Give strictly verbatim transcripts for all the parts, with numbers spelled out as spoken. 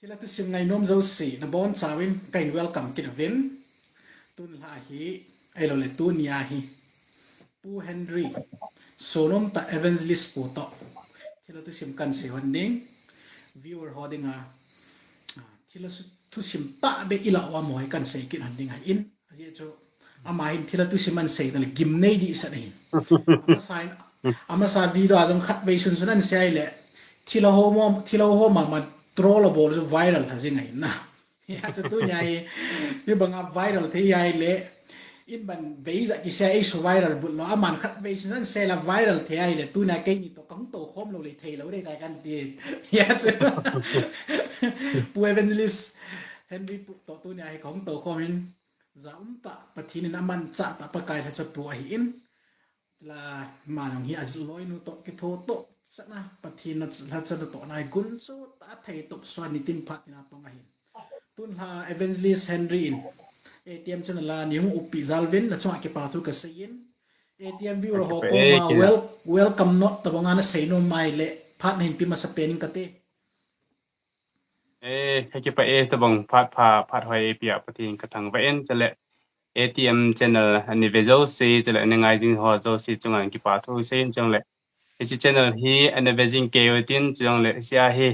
Thilha thusim ngainom jouse, nabonchauvin kahin welcome kit uvin. Tunlha hi, ahilouleh tunia hi, Pu Henry, sonom tah Evangelist Pu toh thilha thusim kahin sei hon ding, viewer ho dinga, ah, thilha su-, thusim tahbeh ilah uva mo hi kahin sei kit hon ding ahin. Ajeh chu, ama hin thilha thusim ahin sei nale gimnei dehset ahin. Amasa hin, amasa video a jong khatvei sunsun ahin sei ahile, thilha ho mo, thilha ho mama troll abol chu viral lha jing ahin na. Hijeh chun tunia hi, mi banga viral thei ahile, in ban vei ijat kisei a eisu viral but lou, aman khatvei sunsun ahin sei la viral thei ahile, tunia keini toh kahung toukhom lou le theilou ding ahitai kahin ti. Hijeh chun, Pu Evangelist Henry Pu toh tunia hi kahung toukhom in, ja umtah Pathen in amanchah tah Pakai lhacha pu ahin, la, ama jong hi aloinu toh kitho tohsah na, Pathen lhacha natohna hi gunchu tah a theitop sua nitin phat tina pang ahin. Tunlha Evangelist Henry in, A T M channel a neihung upi jal uvin, nachunga kipa thu kasei in, A T M viewer ho koma wel-, welcome note tobanga nasei nom ahile, phat nahin pe masapen ing kate. Eh, kakipah e, tobang phat pha, phat hoi eipeh a Pathen kathangvah in, chule A T M channel ana ve jouse, chule ana ngai jing ho jouse chunga kipa thu sei in, chule hiche channel hi ana ve jing kei utin, chule hiche a hi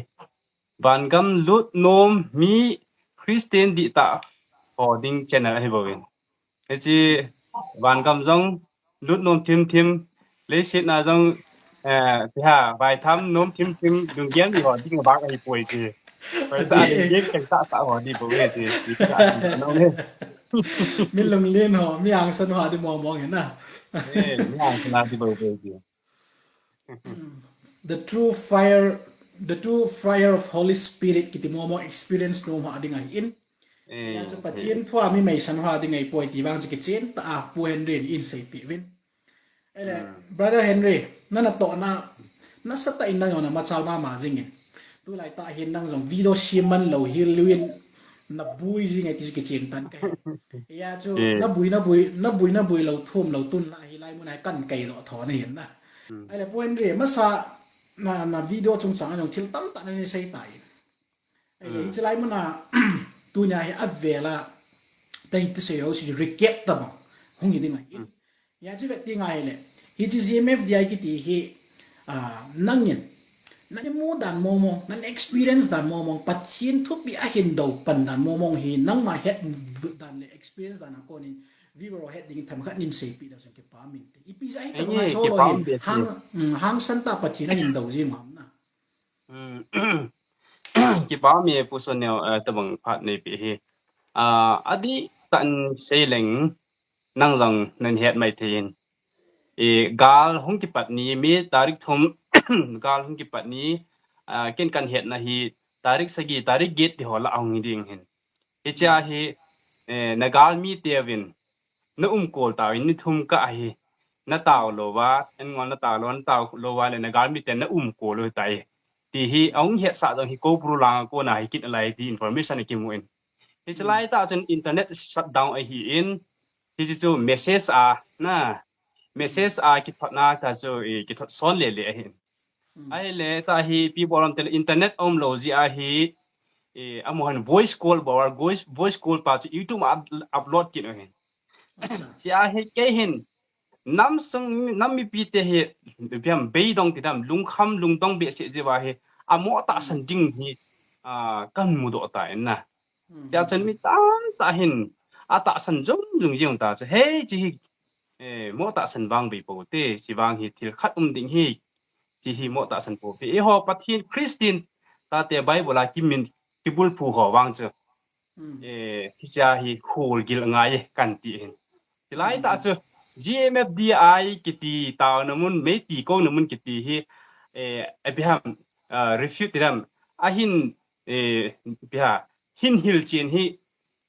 vangam lut nom mi Christian dihtah ho ding channel ahi bouvin. Hiche vangam jong lut nom thim thim, leiset na jong, eh, tia, vaitham nom thim thim, lunggel nei ho ding vang ahipoi ti. Vaitham lunggel kaisah sah ho ding bou ahi ti. Ti ka ti nom e. Mi lunglen ho, mi angsan ho ding mong mong ahi na. Eh, mi angsan ho ding bou ahi ti. The true fire, the true fire of Holy Spirit kiti mong mong experience nom ho ding ahin. Eh, hijeh chun Pathen thu a mi meisan ho ding ahipoi ti vang chu kichen tah a Pu Henry in eiseipeh uvin. Ahile, Brother Henry, na natohna, nasatah in nang jong namachal mama jingin. Tulai tah hin nang jong video sem man lou hel uvin nabui jing e ti chu kichen tah in kahe. Hijeh chun, nabui, nabui, nabui, nabui lou thum lou tunlha hilai mun a hi kahin kaidoh tho nahin na. Ahile, Pu Henry, masa na, na video chungchang a jong thil tamtah nana sei tai. Ahile, hiche lai mun a, tunia hi avel a, tahite sei ho chu recap tobang hung hi ding ahi. Hijeh chun vet ding ahile, hiche G M F D I kiti hi, ah, nangin, nana mu dan mong mong, nana experience dan mong mong, Pathen thupeh ahin dou pan dan mong mong hi, nangma het dan le experience dan a konin, viewer ho het dingin themkhat nin seipeh ding chun kipa um inte. Ipi jeh a hitobang a chol ho hin, hang, hangsan tah Pathen ahin dou ji ham na. Kipa um e Pu Sonneo, eh, tobang phat neipeh hi. Ah, adihtah in sei leng nang jong nahet mai thei in. Eh, gal hung kipat ni, May tarik thum, gal hung kipat ni, ah, ken kahin hetna hi tarik sagi, tarik get ti ho lah a hung hi ding ahin. Hiche a hi, eh, nagalmi teuvin, naumkol tauvin, ni thum kah hi, natao louva, an ngol natao lou, natao louva le nagalmi ten naumkol u tai. Ti hi, ahung hetsah jong hi Koubru lang a kona hi kit nalai ti information akimun. Hiche lai tah chun internet shutdown ahin, hiche chu message a, na, message a kithotna tah chu, eh, kithot son lele ahin. Ahile, tah hi, ipi bol ham tile internet aum lou jeh a hi, eh, amaho hin voice call bol, voice, voice call pa chu YouTube a up-, upload kit u ahin. Hiche a hi kei hin, nam sung, nam mipite hi, ipi ham, beidong ti dam, lungkham, lungdong behseh jeh uva hi, amoh tahsan ding hi, ah, kahin mudoh tan na. Tia chun mi tamtah hin, atahsan jung jung jing ta chu, hiche hi, eh, moh tahsan vang bei pou te, hiche vang hi thil khat um ding hi, hiche hi moh tahsan pou te. Eiho Pathen Christian tate Bible a kimin kibulphu ho vang chu. Eh, hiche a hi holgil ngai e kahin ti ahin. Hilai tah chu G M F D I kiti taona mun, Meitei kouna mun kiti hi, eh, ipi ham, ah, refute ti dam. Ahin, eh, ipi ham, hin hilchen hi,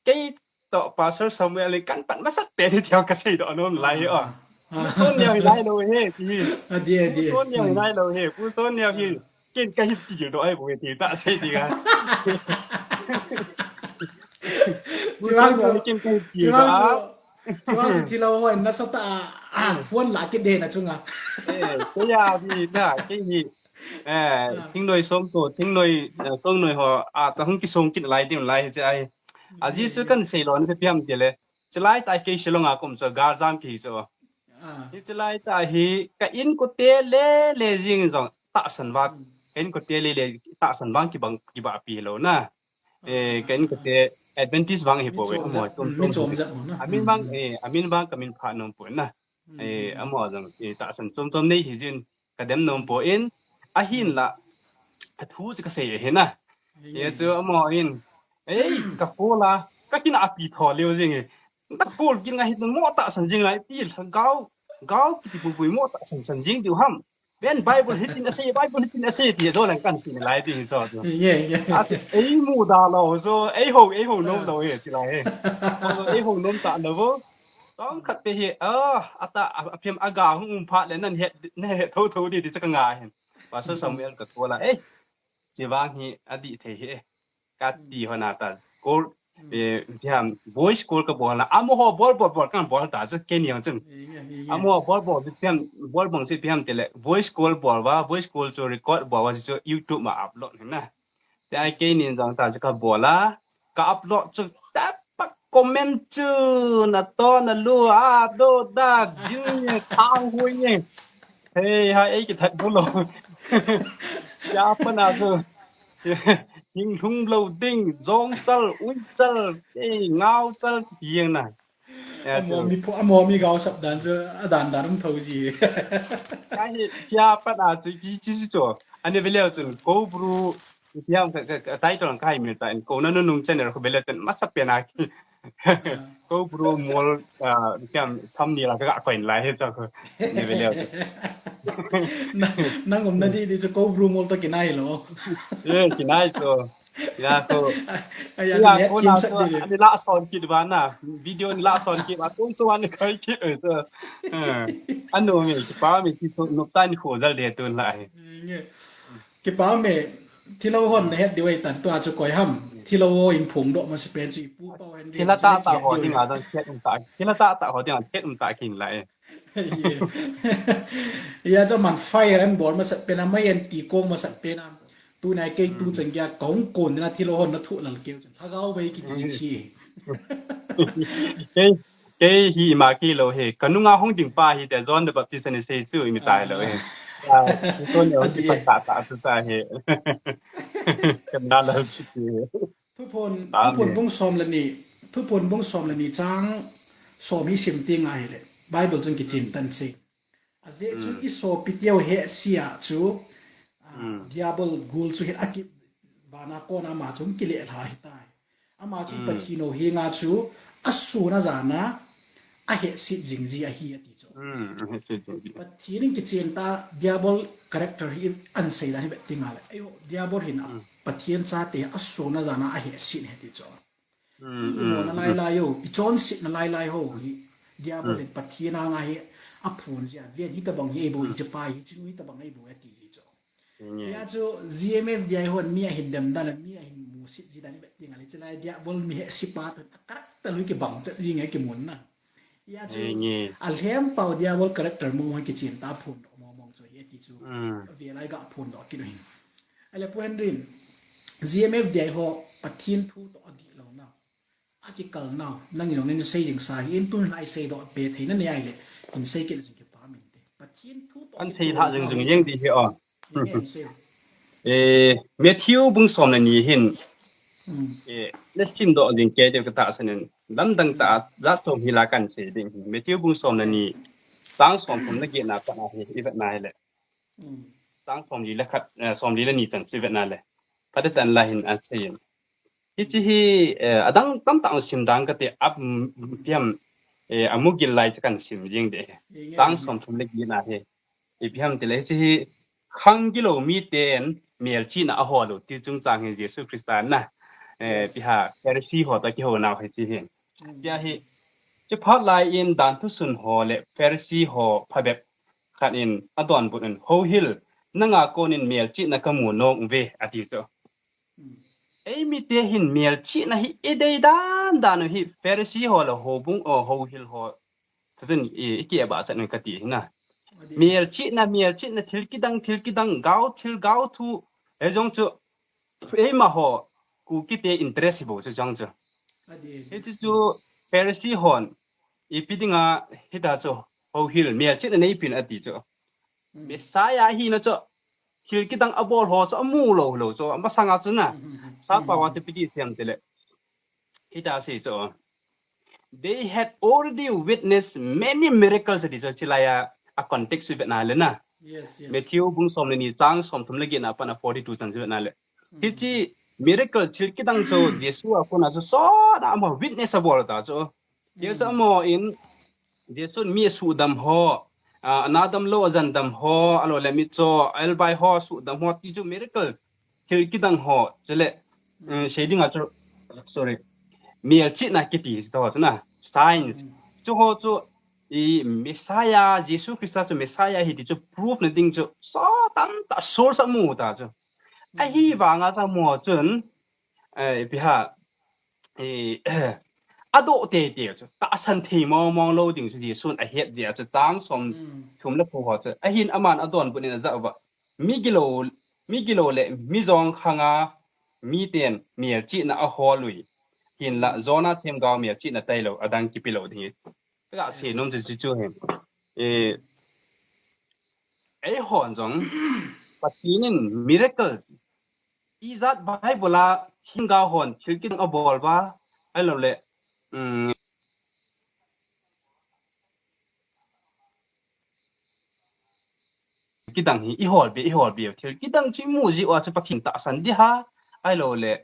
kei toh Pastor Samuel in kahin pan masat pen hi tia kasei doh nom lai hi, ah. Pu Sonneo hilai lou hi, ti hi. Adi, adi. Pu Sonneo hilai lou hi, Pu Sonneo hi. Ken kahin tildoh ahi bou hi ti tah sei ding a. Pu Sonneo hi ken kahin tildoh a. Chuang chu thilha ho in nasatah a, ah, phone la kit ding na chunga. Eh, kei a hi na, kei hi. Eh, thingnoi som to, thingnoi, eh, songnoi ho, a ta hung kisong kit lai ding lai hi che ai. A ji chu kan sei lo na te piam te le. Chulai ta kei Shillong a kum chu gal jam ki chu. Hi chulai ta hi ka inkote le le jing jong tahsan vang. Ka inkote le le tahsan vang kibang kiba pi lo na. Eh, ka inkote Adventist vang hi po ve, amo chom chom jat mo na. Amin vang, eh, amin vang ka min pha nom po na. Eh, amo jong, eh, tahsan chom chom nei hi jin ka dem nom po in, ahin la, a thu chu ka sei ahi na. Ye chu amo in, ei, ka phone la, ka kin a pi tho leo jing e. Na phone kin nga hi mo tahsan jing lai ti, gao, gao kiti pui pui mo tahsan san jing diu ham. Ben Bible hitin asei, Bible hitin asei ti do lang kan sin lai ti so. Ye, ye. At ei mu da lo so, ei ho, ei ho nom lo he ti lai he. So, ei ho nom ta lo vo. Tong khat te hi, ah, ata, a, a phiam aga hung um phat le nan het, nan het tho tho di ti cha ka nga hin. Pastor Samuel ka thola, eh, chi vang hi adih thei hi, eh. Ka ti ho na ta. Call, eh, phiam, voice call ka bol na. Amo ho bol, bol, bol, kan bol ta, chu ke ni ang chun. Amo ho bol, bol, phiam, bol bang si phiam te le. Voice call bol va, voice call chu record bol va, chu YouTube ma upload na. Te ai kei nin jong ta chu ka bol a, ka upload chu tap pa comment chu na to na lu a do da jing ye thang hui ye. Hei ha ei ki that bu lo. Ya pa na chu. Hing lhung lo ding, jong chal, ui chal, ei ngau chal, yeng na. Amo mi phu, amo mi gao sap dan chu, a dan dan um tho ji. Ka hi, kia pat a chu, ki, ki, ki chu. Ani veleu chun, ko bru, kiam ka, ka, ka title ka hai mi ta, in ko na nunung channel ko veleu chun, masa pen a ki. Ko bru mol, ah, kiam thumbnail a ka, ka ko in lai he ta ko. Ani veleu chun. Na, nang um na di, di chu ko bru mol to kinai lo. Eh, kinai chu. Ya, ko. Ai, ya, ya, ko na, ko, ani la son kit ba na. Video ni la son kit ba. Tung chu ani kai kit, eh, so. Eh, anu mi, kipa mi, ki so, no tan ko dal de tun la, eh. Nge. Kipa mi, thilo hon na het di wai tan, tua chu koi ham. Thilo ho in phung do ma si pen chu ipu pa hen di. Thila ta ta ho ding a, dan chet um ta. Thila ta ta ho ding a, chet um ta kin la, eh. Ia, chu man fire an bol masat pen a, mai an ti kong masat pen a. Tunai kei tu chang kia kong kon na thilo hon na thu lal keu chang. Lhagao vei kiti chi. Kei, kei hi ma ki lo he. Ka nunga hung ding pa hi te John the Baptist ni sei chu i mi tai lo he. Ah, ko ne hung ti pa ta ta tu ta he. Ka na lo chi ti he. Thuphon, Thuphon bung som le ni, Thuphon bung som le ni chang som hi sim ti ngai le. Bible chun kichen tan sei. Ajeh chu i sopi teu hehse a chu, ah, Diabol gul chu hi aki vana kona ama chu kile lha hi tai. Ama chu Pathen o henga chu a suna jana a hehse jing ji ahi ati chu. Pathen in kichen ta Diabol character hi an sei dan hi vet ti ngai le. Ayo, Diabol hin a Pathen chate a suna jana a hehse he ti chu. I mo na lai lai ho, i chonset na lai lai ho hi. Diabol hin Pathen anga hi a phun jia. Ven hi tabang hi ei bo hi chepa hi, chinu hi tabang ei bo ati ji chu. Ia chu G M F D I hon mi ahin dem dan, mi ahin musit ji dan i vet ti ngai le, chulai Diabol mi hehse pa tu a character lui kibang chet ji ngai kimun na. Ia chu a lhem pau Diabol character mo mo kichen ta phun do mo mo chu hi ti chu. Ve lai ga phun do ki do hin. Ale Pu Henry in, G M F D I ho Pathen thu to adi lo na. Aki kal nau, nang in ong in sei jing sa hi, in tun lai sei do pe thei na ne ai le, in sei kit jing kipa min te. Pathen thu to an sei lha jing jing jing di hi o. Eh, Matthew bung som le ni hin. Eh, le sim do jing ke de ka ta sanin. Lamdang ta, za som hi la kan sei ding. Matthew bung som le ni. Chang som thum le get na pa na hi, i vet na hi le. Chang som li le khat, eh, som li le ni chan chu i vet na le. Phat tan la hin an sei in. Hichi hi, eh, adang tamtah sim dang kate ap, mm, piam, eh, amu gil lai chu kan sim jing de. Chang som thum le get na hi. Ipi ham ti le hichi hi khang gilo miten melchihna a ho lo ti chungchang hi Jesu Christa na. Eh, pi ha Pharisee ho ta kiho nau hichi hi. Tia hi, chi phat lai in dan thusun ho le Pharisee ho phabep khat in adonbut in, "Houhil, nanga konin melchihna kamu nom uve," ati chu. Ei mite hin melchihna hi idei dan dan u hi Pharisee ho le houbung o houhil ho. Thudun i, i ki eba chan kati hi na. Melchihna, melchihna, thil kidang, thil kidang, gao thil, gao thu, hijong chu, eima ho, Kukite interest hi bou chu jong chu. Hichu chu, Pharisee hon, ipi dinga, hita chu, houhil, melchihna neipen ati chu. Messiah hina chu, thil kidang abol ho chu, amu lou lou chu, amasanga chu na. Sapa wa chu ipi ti sem tile. Hita sei chu. They had already witnessed many miracles, ati chu, chilai a, a context chu vetna le na. Matthew bung som le ni chang som thum le get na a pat a forty-two chan chu vetna le. Hiche miracle thil kidang chu Jesu a kona chu sot a amaho witness abol ta chu. Jesu amaho in, Jesu in mi asuhdam ho, a, ana damlou ajan dam ho, ahilou le mitcho, elbai ho asuhdam ho, ti chu miracle thil kidang ho, chule, um, sei dinga chu, sorry, melchihna kiti hi chu ho chu na, signs. Chu ho chu, i Messiah, Jesu Christa chu Messiah ahi ti chu proof na ding chu, sot tamtah source amu ta chu. Ahivanga chu amaho chun, eh, ipi ham, eh, adoh teitei chu, tahsan thei mong mong lou ding chu Jesun ahet jeh a chu chang som thum le ko ho chu. Ahin aman adonbut in ajah uva, mi gilou, mi gilou le mi jong khanga miten melchihna ahol uvin, hinla Jonah themgao melchihna tailou, adang kipe lou ding ahi. Kaga sei nom chu chu chu hi. Eh, eihon jong, Pathen in miracle ijat Bible a themgao hon thil kidang abol uva, ahilou le, um, kidang hi ihol be, ihol be, thil kidang chu imu jeh uva chu Pathen tahsan ding ham, ahilou le,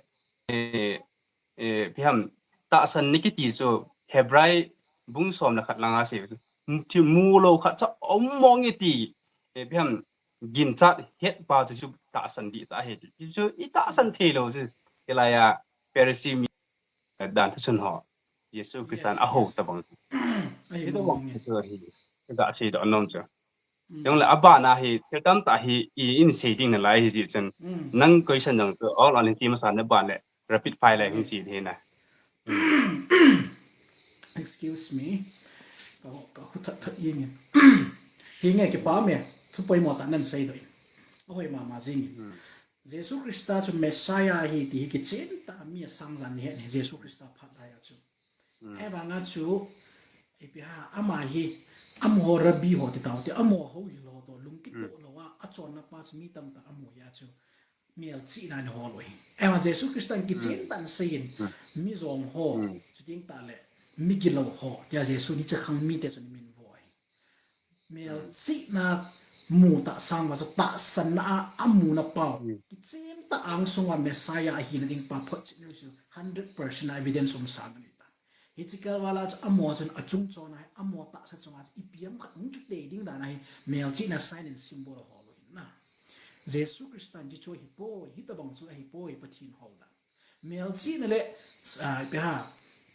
eh, eh, ipi ham, tahsan ni kiti chu Hebrai bung som le khat langa sei chu, thil mulou khat chu aum mong e ti, eh, ipi ham, ginchat hetpa chu, chu tahsan ding tah ahi ti chu, itahsan theilou chu, hilai a Pharisee mi, eh, danthu sun ho, Jesu Christan ahou tabang chu. Ahitobang chu hi, kaga seidoh nom chu. Jongle abana hi, thil tamtah hi, i, in sei ding nalai ahi jeh chun, nang question jong chu, all on in ti masa na ban le, rapid fire le hin sei ding na. Excuse me. Ka, ka khu that that jeng in. Hinge kipa me, thu poimo tah nan seidoh in. Ahoi mama jeng in. Jesu Christa chu Messiah ahi ti hi kichen tah a mi asang jan ni het ni Jesu Christa phat lai a chu. Ahivanga chu, ipi ham, ama hi, amaho rabbi ho ti tau te, amaho houhil ho toh, lungkitoh lou a, achonna pa chu mi tamtah amu a chu, melchihna ahol u ahi. Ahivang Jesu Christan kichen tah in asei in, mi jong ho, chuteng tah le, mi gilou ho, tia Jesu in hiche khang mite chun amin vo ahi. Melchihna mu tah sang uva chu tahsanna a, amuna pau. Kichen tah angsunga Messiah ahina ding pa photchet nau chu hundred percent a evidence um sa ngai ta. Hiche kal val a chu amaho chun achung chon a hi, amaho tahsa chunga chu ipi ham khat hung chu tei ding dan a hi, melchihna sign and symbol ahol u ahi na. Jesu Christan hiche chu ahipoi, hitobang chu ahipoi, Pathen hou dan. Melchihna le, ah, ipi ham,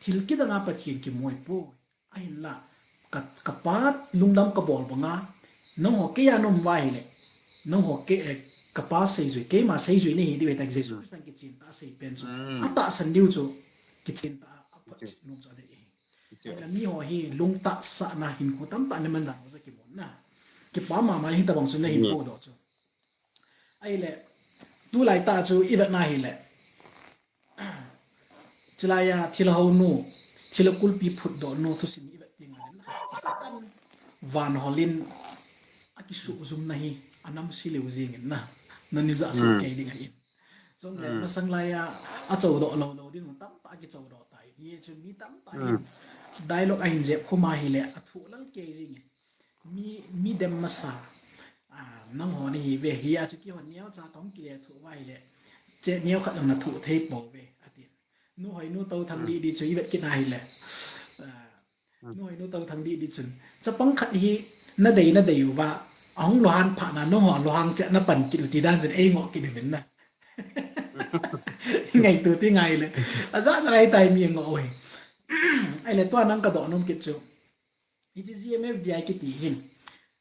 thil kidang a Pathen kimu ahipoi. Ahinla, ka, ka pa lungdam ka bol banga, nangho kei a na um uva ahile, nangho kei, eh, ka pa seijui, keima seijui nahi diu ahi tia Jesu Christan kichen tah a asei pen chu. Atahsan diu chu, kichen tah a, aphotchet nom chu adei ahi. Ahinla miho hi lungtah sahna hinkho tamtah ana man dan ho chu kimu na. Kipa mama hitobang chu nahin podoh chu. Ahile, tulai tah chu ivet na hile. Chulai a thilha hou nu, thilha kulpi phutdoh nu thusim ivet ding ahile. Satan van hol in akisuh jum na hi, anam se leu jeng in na. Nani ja suh kei ding ahi. Chule, masang lai a, achoudoh lou lou ding, tamtah akichoudoh tai. Hiche chu mi tamtah in dialogue ahin jep khum a hile, athu lal kei jeng in. Mi, mi dem masa, ah, nangho nahi ve, hia chu kihon neocha kahung kile thuh uva ahile, che neo khat jong nathuh thei pouve, ati. Nu hoi nu tou thang di di chu ivet kit na hile. Ah, nu hoi nu tou thang di di chun. Chapang khat hi nadei nadei uva, ahung luhan phat na nangho luhan che napan kit u ti dan chun eingoh kit uvin na. Ngaito ti ngai le. Aja ja lai tai mi ngoh u hi. Ahile tua nang kadoh nom kit chu. Hiche G M F D I kiti hin,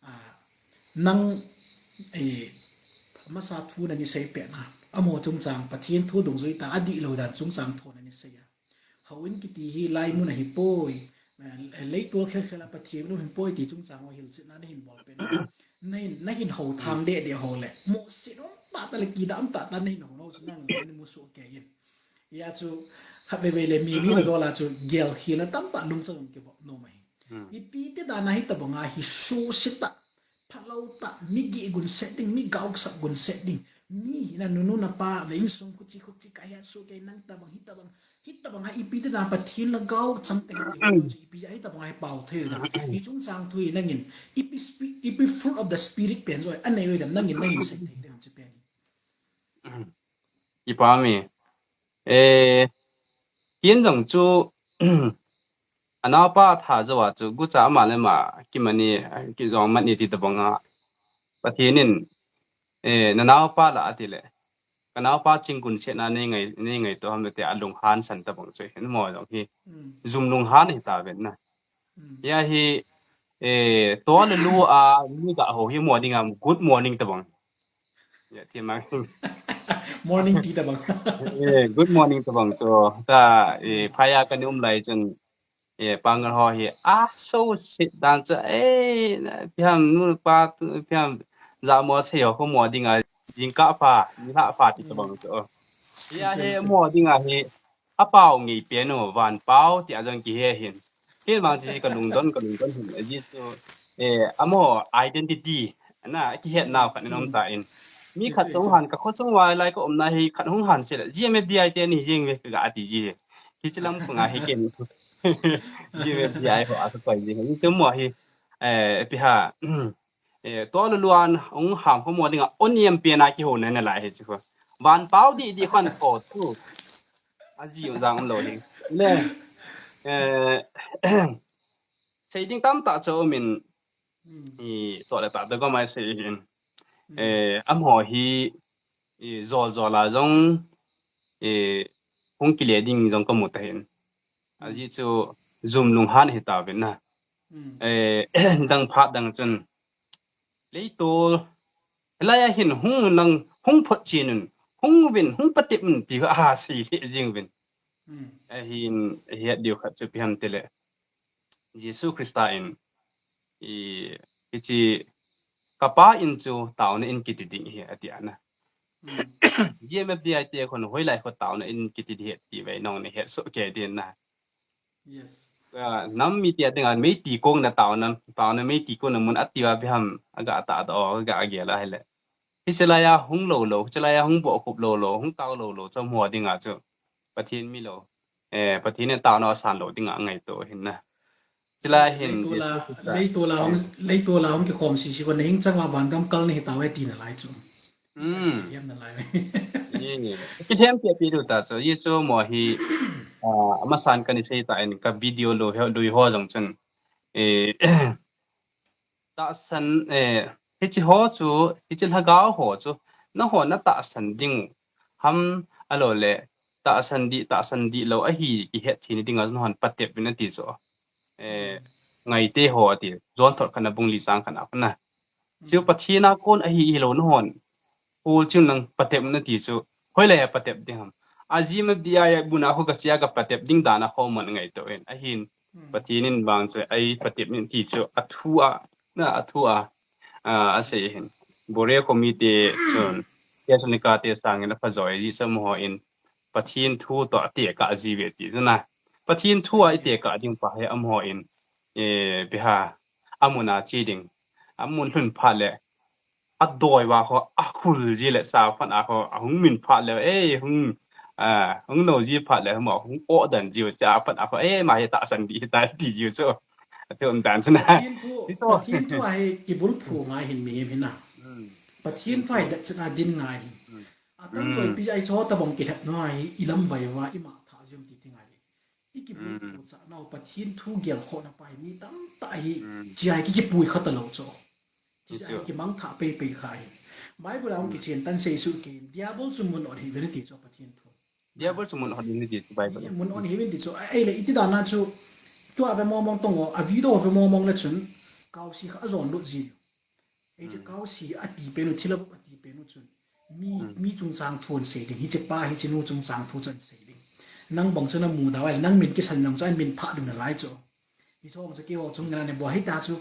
ah, nang, eh, masa thu nani seipeh na, amaho chungchang, Pathen thu dungjui tah a adihlou dan chungchang thu nani sei a. Houin kiti hi laimun ahipoi, Leitol khel khel a Pathen u hin poi ti chungchang ho hilchetna nahin bol pen. Nahin, nahin ho thang deh deh ho le. Mo se nom tah tah le kidam tah tah nahin ho nau chu nang le namu soh kei in. Hia chu khat veve le mi mi na dola chu gel khel a tamtah lungchang kivop nom ahi. Ipi ti dan a hitabang a hi suhset tah, phalou tah, mi gih gun set ding, mi gaosap gun set ding. Mi hina nunu napa, le insung khuchi khuchi ka hia su kei nang tabang hitabang. Hitabang a ipi ti dan Pathen lhagao chang te hi chu ipi a hitabang a hi pao thei da. Hi chungchang thu hi nangin ipi spi-, ipi fruit of the spirit pen joi, anei oi dam nangin, nangin sei thei dem chu pen. Ipa mi. Eh, kin jong chu, anaopa tha jo a chu, gucha ama le ama, kimani, kijong mani ti tabang a. Pathen in, eh, nanaopa la ati le. Kanaopa chingkun sena nei ngai, nei ngaito ham le ti a lunghan san tabang chu. Hin mo jong hi. Jum lunghan hi ta ven na. Hia hi, eh, to le lu a, mi ga ho hi mo ding a, good morning tabang. Ya, ti ma. Morning tea tabang. Eh, good morning tabang. So, ta, eh, phaya kani um lai chun, eh, pangal ho hi, ah, so sit dan chu, eh, piam nu pa tu, piam ja mo che ho ko mo ding a, jingkah pha, nilhah pha ti tabang chu. Hia hi mo ding a hi, apao ngei pen u, van pao ti a jong kihe hin. Hin vang chi ka lungdon, ka lungdon hin. Ajeh chu, eh, amo identity, na, kihet nau khat in um ta in. Mi khat hung han, ka khosung vai lai ka umna hi khat hung han se la. G M F D I te ni jing ve ka ga ati ji. Hichi lam ko nga hi ken. G M F D I ho a ka koi ji. Ni chu mo hi, eh, pi ha. Eh, to lu luan, ung ham ko mo ding a, on yem pen a kihou na na lai hi chu ko. Van pao di di khan ko tu. Aji u jang um lo hi. Le. Eh, sei ding tam tah chu min, i to le ta de ko mai sei hin. Eh, amo hi, i jol jol a jong, i hung kile ding jong ka mu ta hin. Ajeh chu jum lunghan hi ta ven na. Eh, dang phat dang chun. Leitol. Hilai a hin hung nang, hung phot chin un. Hung vin, hung patep un ti a sei le jing vin. Ahin, ahet diu khat chu pi ham ti le. Jesu Christa in, i, hichi, ka Pa in chu taona in kiti ding hi ati ana. G M F D I te khun hoilai khu taona in kiti di het ti vei nong ni het so ke din na. Nam mi ti a ding a mei ti kong na taona, taona mei ti kong na mun ati va bi ham aga ta do ga age la hele. Hi chelai a hung lo lo, chelai a hung bo khup lo lo, hung tao lo lo, chom ho ding a chu. Pathen mi lo. Eh, Pathen in taona san lo ding a ngaito hin na. Chulai hin leitol a, leitol a hung, leitol a hung kikhom sisi ko na hing chang a van gam kal na hi tau e ti na lai chu. Kilhem na lai. Ni, ni. Kilhem ti pi du ta so. Jesu mo hi, ah, amasan kani sei ta in ka video lo he, lui ho jong chun. Eh, tahsan, eh, hichi ho chu, hichi lhagao ho chu, na ho na tahsan ding u. Ham a lo le, tahsan di, tahsan di lo ahi, kihet thei na ding a, na hon patep vin ati chu. Eh, ngaite ho ati, John thot khat na bung li chang khat na, na. Chu Pathen a kon ahi hi lo na hon. Paul chun nang patep na ti chu, hoilai a patep ding ham. A G M F D I a buna khu ka chia ka patep ding dan a ho man ngaito in. Ahin, Pathen in vang chu, ai patep ni ti chu, a thu a, na a thu a, a, a sei hin. Bore committee chun, Thessalonica te sangin a pha joi ji sam ho in, Pathen thu to a te ka ji ve ti chu na. Pathen thu a i te ka ding pa he am ho in, eh, biha, amun a chi ding. Amun lhun phat le, a doi va kho, a khul ji le sa phat a kho, a hung min phat le, eh, hung, ah, hung no ji phat le, mo hung o dan ji cha phat a kho, eh, ma he tahsan di ta ti ji chu. A te um dan chu na. Pathen thu, Pathen thu a he kibul phu ngai hin mi hin na. Pathen thu a he dat chana din ngai hin. A tam koi pi ai cho ta bong ki lhat no a he i lam vai va i ma tha jum ti ti ngai. I kibul phu cha nau Pathen thu gel kho na pa hi mi tam ta hi chi ai ki kipui kha ta lo cho. Chi ai ki mang tha pei pei kha hi. Bible a hung kichen tan sei su ke Diabol chu mun on hi ve ti cho Pathen thu. Diabol chu mun on hi ti chu Bible. Mun on hi ve ti cho. Ai le iti dana chu. Tua ve mo mong tong o, a video ve mo mong le chun. Kau si kha a zon lut ji. Ei chu kau si a ti pen u thilabuk a ti pen u chun. Mi, mi chungchang thu an sei ding, hiche pa, hiche nu chungchang thu chu an sei ding. Nang bang chu na mu dau ai, nang min kisan nang chu an min pha ding na lai chu. Hicho chu keiho chung ngan ni bo hita chu,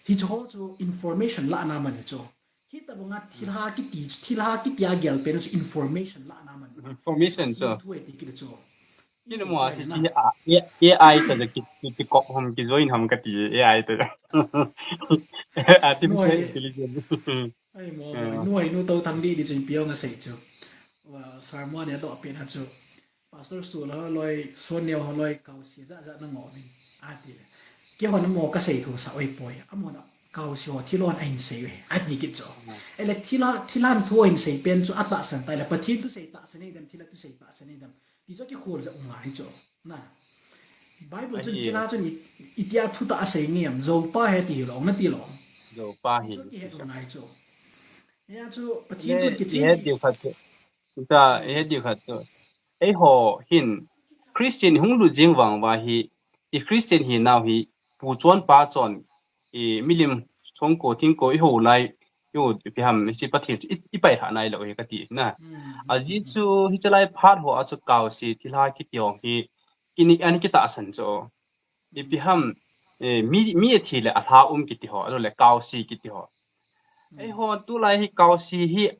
hicho chu information la na man chu. Hita bo nga thilha kiti, thilha kiti a gel pen chu information la na man. Information chu. Thu e ti kiti chu. Kini mo a, si, si, a, A I ta ja ki, ki, ki kop ham, ki join ham kati A I ta ja. Artificial intelligence. Ai mo, mo, nu ai nu to thang di di chun piong a sei chu. Wa, sermon ya do pen ha chu. Pastor Stu la loi, Son Neo loi, kau si ja ja na ngo min. A ti le. Keiho na mo ka sei thu sa oi poi. A mo na kau si ho thilon a hin sei ve. A ti kit chu. Ele thila, thilan thu a hin sei pen chu a tahsan ta le. Pathen thusei tahsan nei dem, thila thusei tahsan nei dem. Ti chu kikhol ja u ngai chu. Na. Bible chun thilha chun i, itia thu ta a sei nge am, Zopa he ti lo, na ti lo. Zopa hi. Ti chu kihe u ngai chu. Ya chu, Pathen thun kichi. He diu khat chu. Cha, he diu khat chu. Eiho hin, Christian hung lut jing vang va hi, i Christian hi nau hi, pu chon pa chon, i milim songko thingko i ho lai, i ho ipi ham, hiche Pathen chu i, i pailha nai lou hi kati na. Ajeh chu hiche lai phat ho a chu kau si thilha kiti ho hi, kini an kitahsan chu. Ipi ham, eh, mi, mi athi le alha um kiti ho, alou le kau si kiti ho. Eiho tulai hi kau si hi,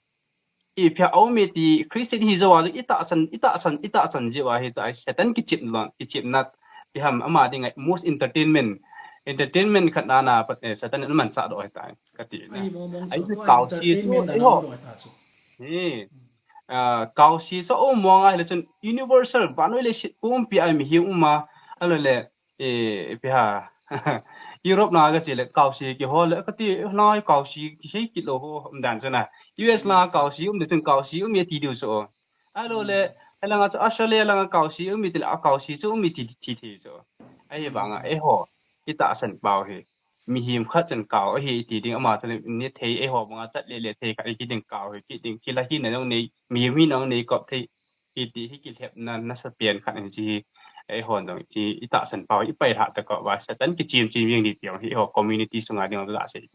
ipi ham a um e ti Christian hi jou a chu i tahsan, i tahsan, i tahsan jeh a hi ta Satan kichep lon, kichep nat, ipi ham ama ding a most entertainment, entertainment khat na na pat, eh, Satan in manchah doh ahi tai, kati na. Ai, mo, mo, ai, chu chu kau si chu, entertainment na eiho. Doh ahi ta chu. Ni, ah, kau si chu a um mong a hile chun universal, vannoi leiset pumpi a mihem um a, alou le, eh, ipi ham, Europe na ka che le kau si kihol le kati, lai kau si kisei kit lou ho, um dan chu na. U S la kau si um le chun kau si um e ti diu chu. Alou le, alanga chu Australia langa kau si um e ti le, a kau si chu um e ti, ti thei chu. Ahivanga, eiho, i tahsan pau hi. Mihem khat chun kau ahi ti ding ama chun ni thei eiho banga chat le le thei khat kiding kau hi, kiding kila hina jong nei, mihem hina jong nei kop thei, kiti hi kilhepna nasa pen khat ahi chi hi, eiho jong chi i tahsan pau i pailha ta kop va, Satan kichem chem jing di ti jong hi eiho community sunga ding jong la sei.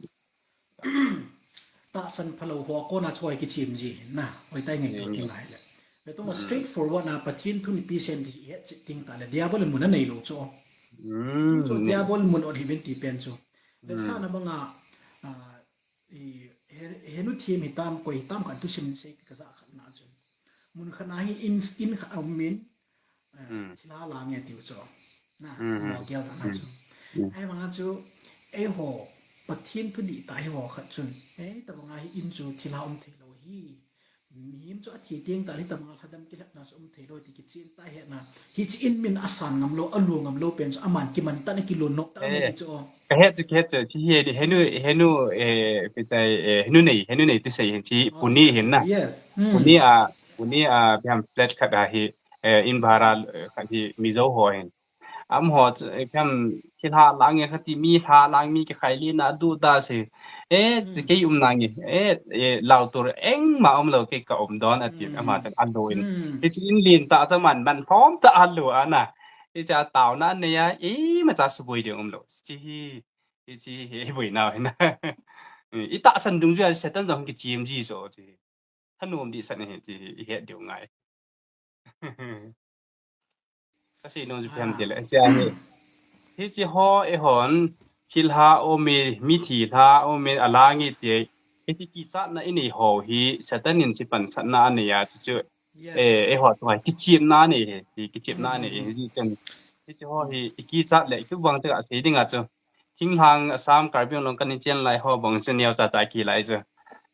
Tahsan phalou ho kona choi kichem ji na, hoi tai ngai ko ti ngai le. Le tong straight forward na Pathen thun pi sen ti het chit ting ta le, Diabol mun a nei lou chu. Chu chu Diabol mun ot hi ben ti pen chu. Le sa na banga, ah, i, he, henu thim hitam, koi hitam khat thusim sei ka ja khat na chu. Mun khat na hi in, in khat a um in, eh, thilha la nge tiu chu. Na, mo gel na chu. Ahivanga chu, eiho, Pathen thudih ta eiho khat chun. Ei, ta banga hi in chu thilha um thei lou hi. Mihem chu athi teng tah le hitabanga lhadam kilhepna chu um thei lou ti kichen ta hetna. Hiche in min asan ngam lou, alu ngam lou pen chu aman kiman tah na kilun nok tah na ti chu. Ka het chu, ka het chu, chi hi di, henu, henu, eh, pi tai, eh, henu nei, henu nei ti sei hin chi, Pune hin na. Pune a, Pune a, ipi ham flat khat a hi, eh, in bhara, eh, khat hi Mizo ho hin. Amaho chu, eh, ipi ham, thilha lang e kati, mi lha lang mi kikhai lina duda se. Eh, kei um nange. Eh, eh, lau tur engma um lou kei ka um don ati, ama chun alu in. Hiche in lentah chu man, man lhom tah alu ana. Hiche a taona anei a, imacha suboi ding um lou. Chi hi, hiche hi, hi boi nau hin. I tahsan dungjuia Satan jong kichem ji so chi. Thanom dehset ahi ti hi i het diu ngai. Ka sei nom chu ipi ham tile, hiche hi, hiche ho eihon, thilha um e, mithi lha um e, alang e ti, hiche kichatna i nei ho hi, Satan in chu pansatna anei a, chu chu, eh, eiho chunga kichemna anei hi, ti kichemna anei hi, hiche ho hi, i kichat le, kibang chu ka sei ding a chu. Thinglhang Assam, Karbi Anglong kan i chen lai ho bang chu neocha cha ki lai chu.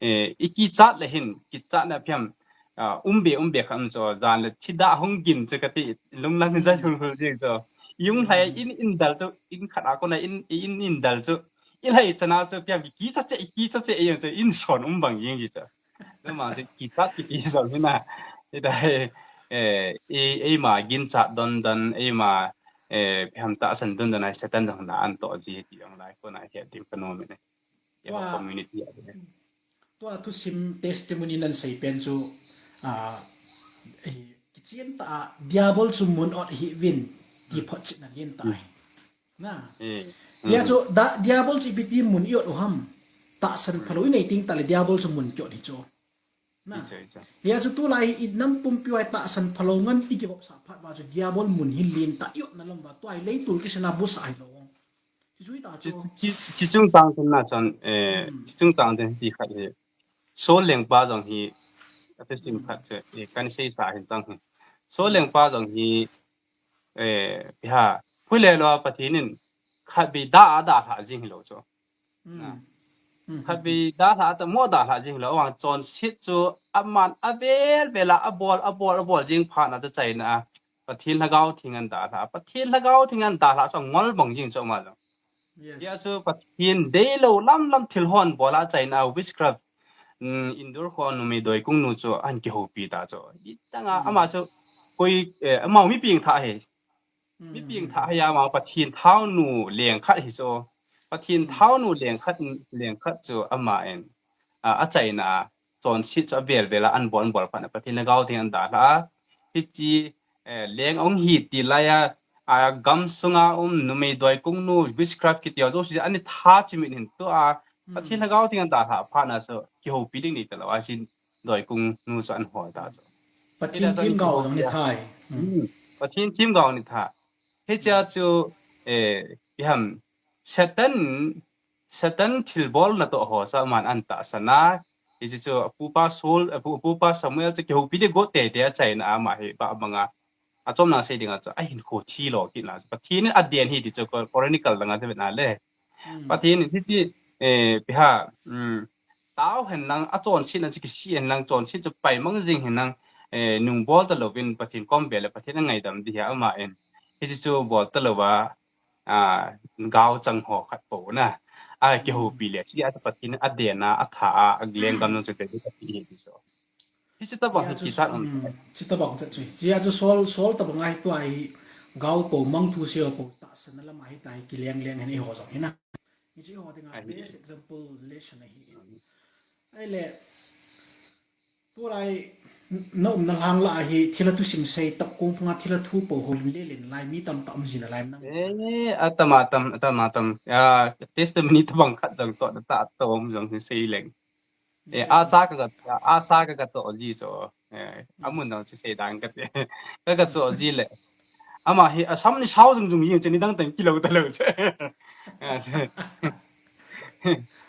Eh, i kichat le hin, kichatna phiam, ah, um be, um be khat um chu, jan le thida hung gin chu kati, lunglang jai hul hul ding chu. I um lai in, in dal chu, in khat a kona in, in, in dal chu. I lai chana chu phiam kichat che, kichat che, i chu in son um bang jing ji chu. Tuma chu kichat kiti jong hina. Hita hi, eh, ei, eima ginchat don don, eima, eh, ipi ham tahsan don don a Satan jong na an toh ji ti jong lai kona het ding ka nom e. Eiho community a. Tua thusim testimony nan sei pen chu, ah, eh, kichen tah a Diabol chu mun ot hih uvin ti photchetna lentah ahi. Na. Hia chu, da, Diabol chu ipi ti mun i ot u ham. Tahsan phalou i nei teng tah le Diabol chu mun ki ot hi chu. Na. Hia chu tulai hi i nam pumpi uva tahsan phalou ngan i kivopsah phat uva chu Diabol mun hi lentah i otna lam uva tua hi leitol kisena busa ahi lou. Chi, chi, chi chungchang chun na chun, eh, chi chungchang chun ti khat hi. Saul lengpa jong hi, a thusim khat chu, eh, kan seisa hin chang hi. Saul lengpa jong hi, eh, ipi ham, phu le lou a Pathen in khatvei da a dalha jing hilou chu. Na. Khatvei dalha ta mo dalha jing hilou, vang chonset chu aman avel vel a, abol, abol, abol jing phat na chu achaina a Pathen Lhagao Theng in dalha, Pathen Lhagao Theng in dalha chu angol bang jing chu ama jong. Hijeh a chu Pathen deilou lam lam thil hon bol a achaina a witchcraft, um, Indore kho numei doikung nu chu ahin kihoupi ta chu. Itang a ama chu koi, eh, amau mi pengthah hi. Mi pengthah hi ama Pathen thaonu leng khat hi chu. Pathen thaonu leng khat, leng khat chu ama in, a, achaina a chonset chu avel vel a ahin bol, ahin bol phat na Pathen Lhagao Theng in dalha a. Hiche, eh, leng ahung hi ti lai a, a, gamsunga um numei doikung nu witchcraft kiti ho jouse ahin tha chimit hin tua, Pathen Lhagao Theng in dalha phat na chu kihoupi ding nei talou a, hiche doikung nu chu ahin hol ta chu. Pathen themgao jong ahi tai. Hmm. Pathen themgao ahi tai. Hichea chu, eh, ipi ham, Satan, Satan thilbol natoh ho chu aman ahin tahsan a. Hiche chu apupa Saul, apu, apupa Samuel chu kihoupi ding got teitei achaina a ama hi ba banga. Achomna sei dinga chu ahinkho thi lo kit na chu Pathen in aden hi ti chu Chronicle langa chu vet na le. Pathen in hiche, eh, ipi ham, um, tao hen lang, achonsetna chu kisih hen lang, chonset chu paimang jing hen lang, eh, nung bol talouvin Pathen kom vel le Pathen angaidam ding hi ama in. Hiche chu bol talouva, a, gaochang ho khat pou na. A, kihoupi le, hiche a chu Pathen in aden a, atha a, alenggam jong chu ve ding kati hi ti chu. Hiche tabang hi chu, kichat um. Hiche tabang chat chu. Hichea chu Saul, Saul tabang a hi tua hi gao pou, mangthu sei ho pou tahsanna lam a hi tua hi kileng leng hen eiho jong hi na. Hiche eiho dinga best example lesson ahi. Ahile, tulai na umna lang lah a hi thilha thusim sei, tapkong phunga thilha thu pou ho lim le len lai mi tamtah um jin nalai nang. Eh, atam, atam, atam, atam. A, testimony tabang khat jong toh na ta to um jong hi sei leng. Eh, asa ka, asa ka, katoh ji chu. Eh, amun dang chu sei dang kati. Ka, katoh ji le. Ama hi asam ni sao jung jung jing chu nidang teng kilou talou chu.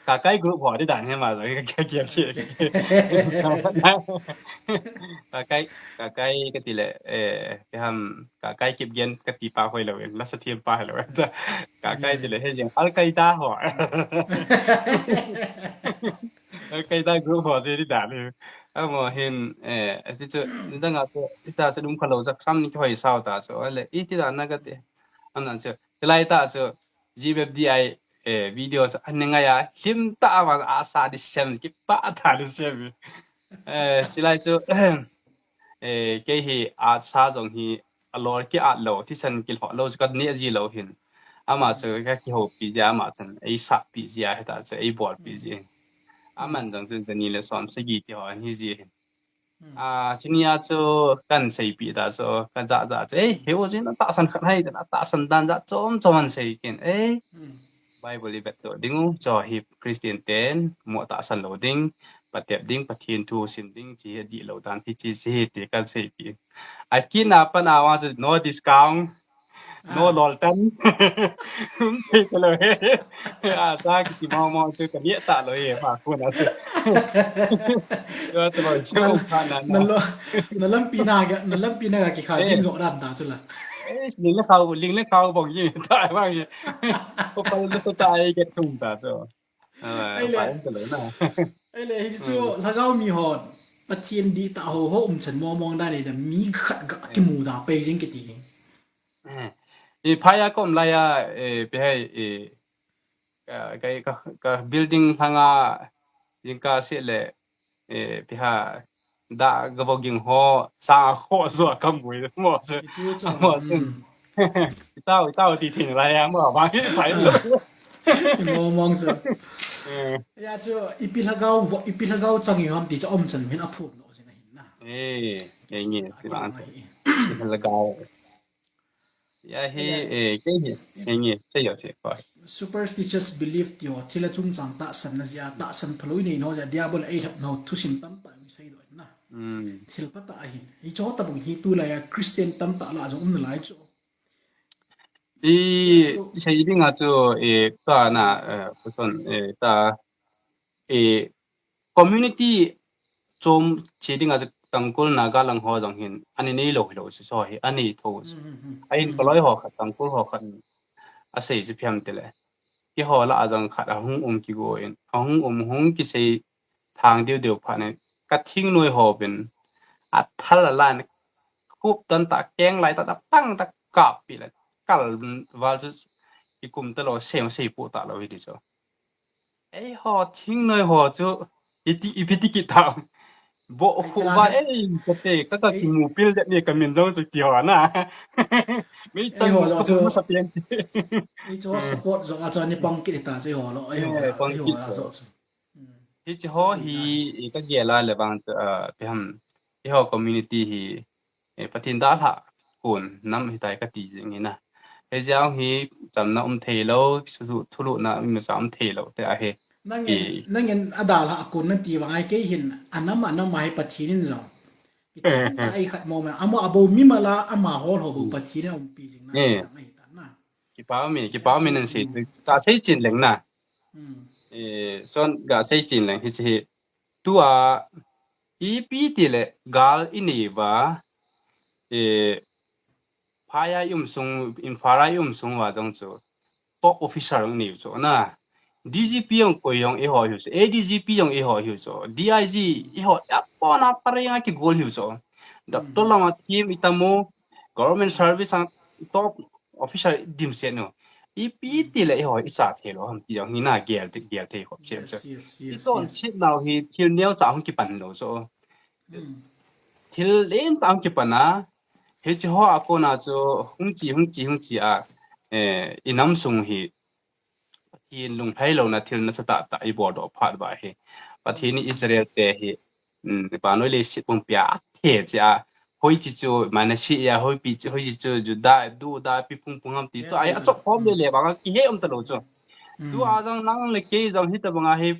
Kakai group ho ding dan hi ama jong ka, ka, ka, ka. Kakai, Kakai kati le, eh, ipi ham, Kakai Kipgen kati pa hoilou in, lasa thempa hoilou in. Kakai ti le, hijeng Al Qaeda ho. Al Qaeda group ho ti ding dan hi. Amaho hin, eh, ati chu, nidang a chu, ita chu dum khalou chu, kham ni kihoi sao ta chu, ale, iti dan na kati. Aman chu, chulai tah chu, G B F D I, eh, video chu, ahin ngai a, hlim tah a, asa di sem, kipah tah di sem. Eh, chulai chu, eh, kei hi atsa jong hi, alol ki at lou, thisan kilhoh lou chu kaneh ji lou hin. Ama chu kakihoupi jia, ama chun eisahpi jia, hita chu eibolpi ji. Aman jong chu jani le som sagi ti ho ahi ji hin. A, chunia chu kahin seipeh ta chu, kajah jah chu, eh, heo jin atahsan khat hai, atahsan dan jat chom chom ahin sei kit in, eh, Bible i vet doh ding u, chu hi Christian ten mo tahsan lou ding, patep ding, Pathen thu sim ding, chi hi adihlou dan, hichi, chi hi ti kahin seipeh. Akit na pat a vang chu no discount, no loltan. Um thei talou hi. Asa kiti mong mong chu kaneh talou hi, ma khu na chu. Yo, talou chu na, pha na na. Na lo, na lampi na ga, na lampi na ga kikhai ding jo dan ta chu la. Eh, ling le khao, ling le khao bong ji, ta bang ji. Ko pal na to ta ai ke thum ta chu. Ahile, ahile, hichu, lhagao mi hon, Pathen dihtah ho, ho umchan mong mong dan nei da, mi khat ga kimu da, pei jing kiti hi. Eh, i phai a kom lai a, eh, ipi hai, eh, ka, ka, ka, ka building lhanga, jingkah seh le, eh, ipi ham, da gavoging ho, sang a kho jo kamu mo chu. Mo chu. Itao, itao ti thei lai a, mo bang hi phai lou. Mong mong chu. Eh. Ya chu, ipi lhagao, ipi lhagao chang i ham ti chu umchan min aphum lou jin ahin na. Eh, eh, nge, ti bang chu. Ipi lhagao. Ya hi, eh, kei hi, eh, nge, sei yo sei ko. Superstitious belief ti ho, thilha chungchang tahsan na jia, tahsan phalou i nei nau jia, Diabol eilhap nau thusim tamtah i seidoh na. Thil phatah ahin. Hicho tabang hi tulai a Christian tamtah lah jong um nalai chu. I, sei dinga chu, i, ka na, eh, kuson, eh, ta, i, community chom che dinga chu Tangkhul Naga lang ho jong hin, ani nei lou hilou si so hi, ani tho si. Ahin kaloi ho khat, Tangkhul ho khat, asei si phiam tile. Keiho lah a jong khat ahung um kigo in, ahung um hung kisei thang deu deu phat in, ka thingnoi ho bin, athal a lan, khup tan ta, keng lai ta, ta pang ta, kap pi la, kal val chu, kikum ta lou, sei, sei pu ta lou hi ti chu. Eiho, thingnoi ho chu, iti, ipi ti kit ta. Bo khu ba, ei, ka te, ka ka kimu pil det ni ka min jong chu ti ho na. Mi chang ho jong chu masa pian. Ei chu support jong a chu ni pang kit ta chu ho lo, ei ho, pang kit chu. Hiche ho hi, i ka gel a le vang chu, ah, pi ham, eiho community hi, eh, Pathen dalhah kon nam hitai kati jing hi na. Hijeh a hi chamna um thei lou, thulhuhna imacha um thei lou te ahi. Nangin, nangin adalhah kon nati vang ahi kei hin anam anam ahi Pathen in jong. Kichim ta ei khat mo ma, amo abo mimal a, ama hol ho bou Pathen in aumpi jing na, ahi ta na. Kipa mi, kipa mi nan sei, ta sei chin leng na. Eh, son ga sei chin leng hiche hi. Tua, ipi tile gal i nei uva, eh, phai a i um sung, Imphal a i um sung uva jong chu, top officer jong i nei u chu, na. D G P jong koi jong eiho hiu chu, A D G P jong eiho hiu chu, D I G eiho, apona pareng a kigol hiu chu. Doctor lama thim i tam u, government service a top officer dimset nu. Ipi tile eiho i cha thei lou ham ti jong hi na gel, gel thei khop chet chu. I chonset nau hi thil neocha hung kipan lou chu. Thil lencha hung kipan a, hiche ho a kona chu hung chi, hung chi, hung chi a, eh, i nam sung hi Pathen lunglhai louna thil nasatah tah i boldoh phat uva hi. Pathen in Israel te hi, um, vannoi leiset pumpi a athe cheh a, hoiche chu Manasseh a, hoipi chu, hoiche chu Judah, Judah pi phung phung ham ti tua hi achop khom le le vang a kihe um talou chu. Tua jong nang le kei jong hitobang a hi,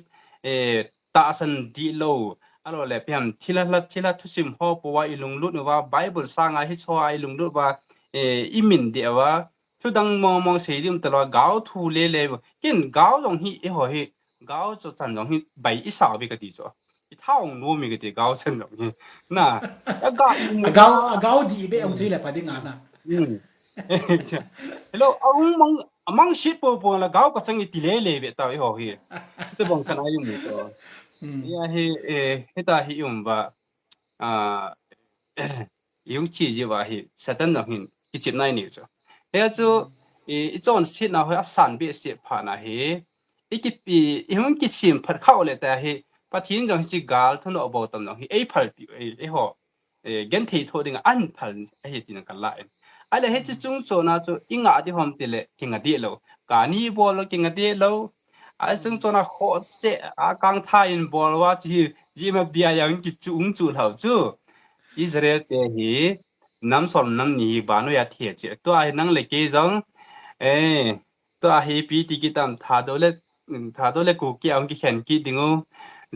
eh, tahsan dih lou, ahilou le pi ham thilha, thilha thusim ho pou a i lunglut uva, Bible sanga hiche ho a i lunglut uva, eh, i min deh uva, thudang mong mong sei ding um talou a, gao thu le le, ken gao jong hi, eiho hi, gao chu chan jong hi, bai i sa uve kati chu. I tha ong nom uve kati, gao chan jong hi. Na, a gao, a gao dih be ong sei le pa ding a na. Hello, a ung mang, amang sit po po la gao ka chang i ti le le ve ta eiho hi. Hitobang khat a i um u chu. Hia hi, eh, hita hi i um uva. Ah, i hung chi ji uva hi Satan jong hin kichep nai ni chu. Hia chu, i, i chonset nau hi asan behseh phat na hi. I ki, i, i hung kisem phat khah le ta hi. Pathen jong hiche gal thunoh bou tam jong hi. Ei phalpi, ei, eiho. Eh, genthei thoh dinga ahin phal ahi tina ka lah in. Ahile hiche chung chona chu i ngah ding ham tile, kingah deh lou. Kani bol lou, kingah deh lou. A chung chona khoh cheh, a kang tha in bol uva chu hi, jima bia jong kichu ung chu lhau chu. Israel te hi, nam som nam ni hi vannoi a thi cheh. Tua hi nang le kei jong, eh, tua hi ipi ti kit tam, Thadou le, Thadou le Kuki a hung kikhen kit ding u.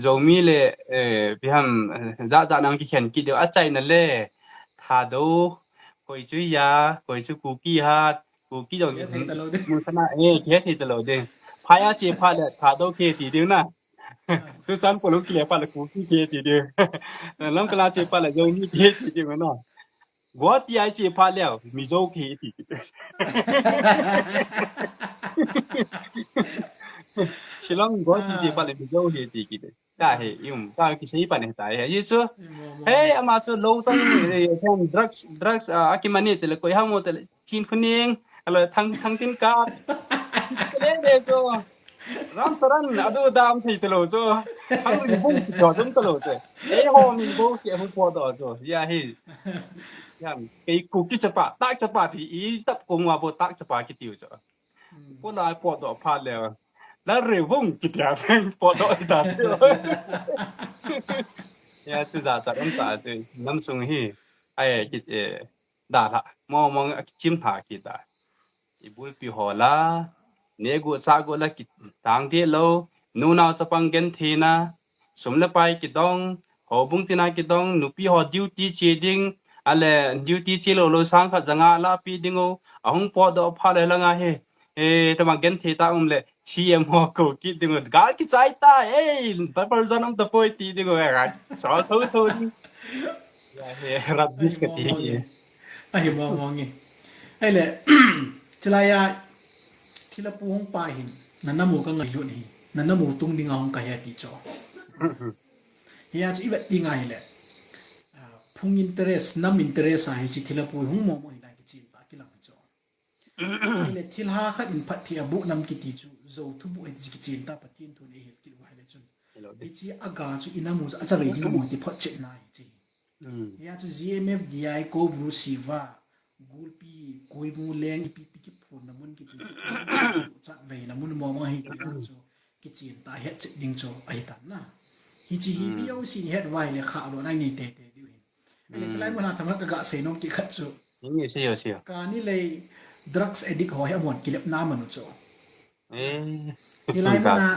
Zomi le, eh, pi ham, eh, jat jat na hung kikhen kit ding u. Achaina le, Thadou, koi chu ya, koi chu Kuki ha, Kuki jong mun sana, eh, kihe thei talou ding. Phai a che phat le, Thadou kihe ti ding na. Churachandpur hung kile phat le, Kuki kihe ti ding. Lamka la che phat le, Zomi kihe ti ding na. Guwahati a che phat leh, Mizo kihe ti kit. Shillong Guwahati che phat leh, Mizo kihe ti kit. Tahi, i um, ta kisei pan hi tahi. Hichu, hei, ama chu lou tang, eh, drugs, drugs, ah, akimani tile, koi ham mo tile, Chin Khuning, alo thang, thang tin ka. Le le chu. Ram Charan, adu dam thei talou chu. Thang Ringbung chu dam talou chu. Eiho min bo ki hung potdoh chu. Ya hi. Yan, kei Kuki chapa, tak chapa ti i tap kong uva bou tak chapa kiti u chu. Ko la potdoh phat le. La Ringbung kiti a potdoh ta chu. Ya chu jachat um ta chu. Nam sung hi. Ai kiti, eh, dalha. Mo mong a kichim lha kit a. I bulpi ho la, neh gu chah gu la kitang deh lou, nunao chapang gentheina, sum le pai kidong, houbung tina kidong, nupi ho duty che ding, ale duty che lou lou sang khat janga lapi ding u, Ahung potdoh phat le langa hi, eh, tama genthei tah um le, C M ho kou kit ding u, gal kichai ta, eh, Bible zan um tapoi ti ding u, eh, so tho tho ding. Ya, eh, rubbish kati. Ahi mo mo nge. Ahile, chulai a, thilha pu hung pa hin, na namu ka ngailut hi, na namu tung dinga hung kahi ati chu. Hia chu i vet ding ahile, ah, phung interest, nam interest a hiche thilha pu hung mo mo hi dan kichen ta kilang chu. Ahile thilha khat in phatthei a boh nam kiti chu, Zo thuboh hi ti kichen ta Pathen thu nei hil kit uva ahile chun. Hiche a ga chu i namu chu a chavei ding mo ti photchetna hiche. Hia chu G M F D I, Kobru Siva, Gulpi, Koibu Leng, ipi pi kiphonna mun kiti chu, chu chavei na mun mo mo hi ti chu. Kichen ta hetchet ding chu ahi tan na. Hiche hi mi jousen het uva ahile kha lo na nei tete diu hin. Ahile chulai mun a themkhat ka ga sei nom kit khat chu. Nge, sei o, sei o. Kani lei drugs addict ho hi amahon kilepna manu chu. Eh. Hilai mun a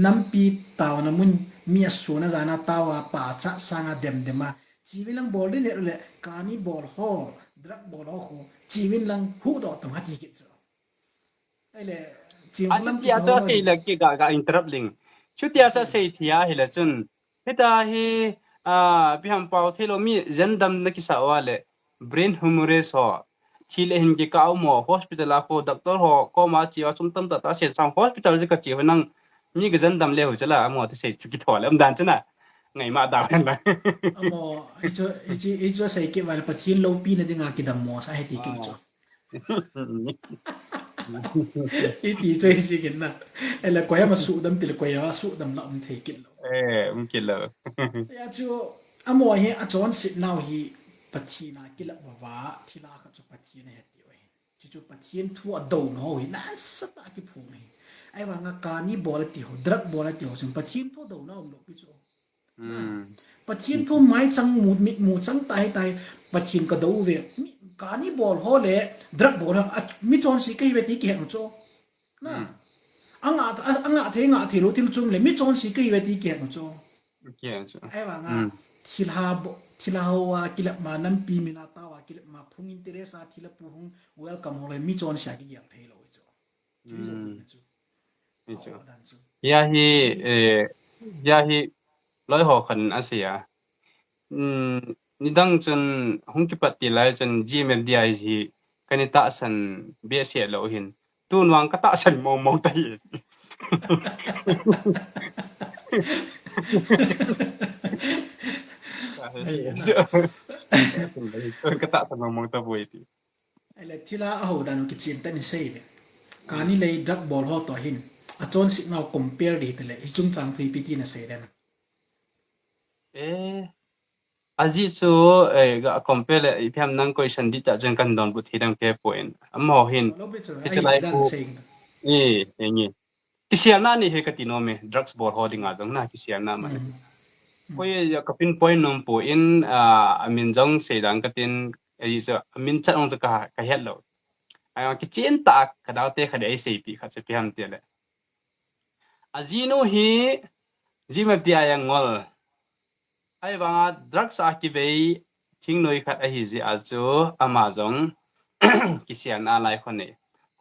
nampi taona mun mi asuna jana taoa pachat sanga demdem a. Chivin lang bol ding le, kani bol ho, drug bol ho khu, chivin lang huhdoh tung ati kit chu. Ahile, ching lam chu asei le ki ga, ga interrupt ling. Chutia chu asei thei ahile chun. Hita hi, ah, ipi ham pao thei lou mi jendam na kisa uva le. Brain hemorrhage ho. Thi le hin kikah u mo hospital a khu doctor ho koma che uva sum tamtah tah asei sang hospital chu kache u nang mi ka jendam le u chu la amo ti sei chu kitho le um dan chu na. Ngai ma da hen la. Amo, hichu, hichu, hichu asei kit uva le Pathen loupina dinga kidam mo sa hiti kit u chu. Iti chu hi si kin na. Ahile koi ama sudam tile koi ama sudam la um thei kit lou. Eh, um kit lou. Hia chu amo hi achonset nau hi Pathen a kilep uva, thilha khat chu Pathen ahe ti u hi. Chuchu Pathen thu adouna ho hi nasatah a kiphong hi. Ahivanga kani bol ati ho, drug bol ati ho chun Pathen thu douna umlou pi chu. Pathen thu maichang mu, mitmu chang tai tai, Pathen kadou ve. Mi, kani bol ho le drug bol ho, a, mi chonse kahi ve ti kihet u chu. Na. Anga, a, anga thei, nga thei lou thil chom le, mi chonse kahi ve ti kihet u chu. Ahivanga, thilha bo, thilha hoa kilep ma, nampi min a taoa kilep ma, phung interest a thilha pu hung welcome ho le, mi chonse a kigel thei lou chu. Chu hi chu. Hia hi, eh, hia hi, loi ho khan asei a. Um, nidang chun hung kipat til lai chun G M F D I hi kana tahsan behseh lou hin. Tun vang ka tahsan mong mong ta hi. Ka tahsan mong mong ta poi ti. Ahile thilha aho dan u kichen tah in sei ve. Kani lei drug bol ho toh hin. Achonset nau compare di tile. Hiche chungchang thu ipi ti nasei dem. Eh, ajeh chu, eh, ga compare le, ipi ham nang question di tah chun kan donbut thei dang pe poi. Amaho hin. Lo pe chu, hiche lai khu. Eh, eh, nge. Kiselna anei hi kati nom e, drugs bol ho dinga jong na kiselna mani. Koi a ka pinpoint nom poi, ah, amin jong sei dang katin, ajeh chu amin chat jong chu ka, ka het lou. Ahivang kichen tah a ka dau te khat dei eiseipeh khat chu ipi ham tile. Ajinu hi G M F D I a ngol. Ahivanga drugs a kivei thingnoi khat ahi jeh a chu ama jong kiselna lai khu anei.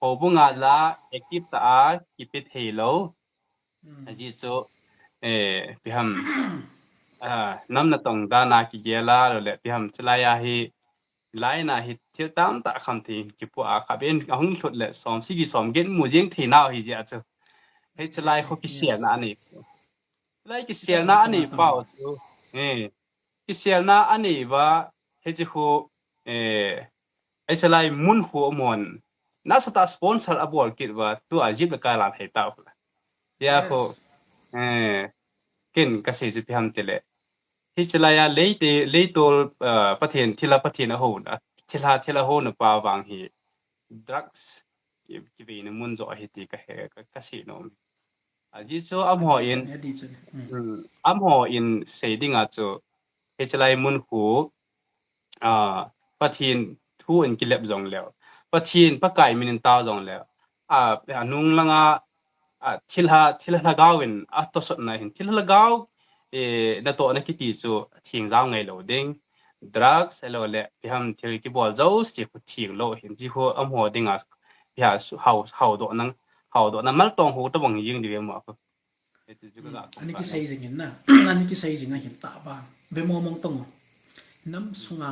Houbung a la active tah a kipe thei lou. Ajeh chu, eh, ipi ham, ah, nam natong dan a kigel a, lou le ipi ham chulai a hi, lai na hi thil tamtah kham thei kipu a kha ben ahung lhut le som sagi som get mu jeng thei nau hi jeh a chu. Hiche lai khu kiselna anei. Lai kiselna anei pau chu. Eh, kiselna anei uva, hiche khu, eh, hiche lai mun khu amon. Nasatah sponsor abol kit uva, tua jeep le car la thei tau khu la. Hia khu, eh, ken kasei chu ipi ham tile. Hiche lai a leite, leitol, ah, Pathen, thilha Pathen ahouna, thilha, thilha houna pa vang hi drugs ki, kiveina mun joh ahi ti kahe, ka, kasei nom. Ajeh chu amaho in, amaho in sei dinga chu, hiche lai mun khu, ah, Pathen thu in kilep jong leu, Pathen Pakai min in tao jong leu, ah, anung langa, ah, thilha, thilha lhagao in atosotna hin, thilha lhagao, eh, natohna kiti chu theng jao ngai lou ding. drugs, alo le, piham thil kibol jouse khu theng lou hin, chi khu amaho dinga, piham su-, hao, hao doh nang, hao doh nang mal tong ho tabang jing di ve mo khu. Hiti chu ka ga Ani kisei jing in na, ani kisei jing a hin ta ba, ve mo mong tong. Nam sunga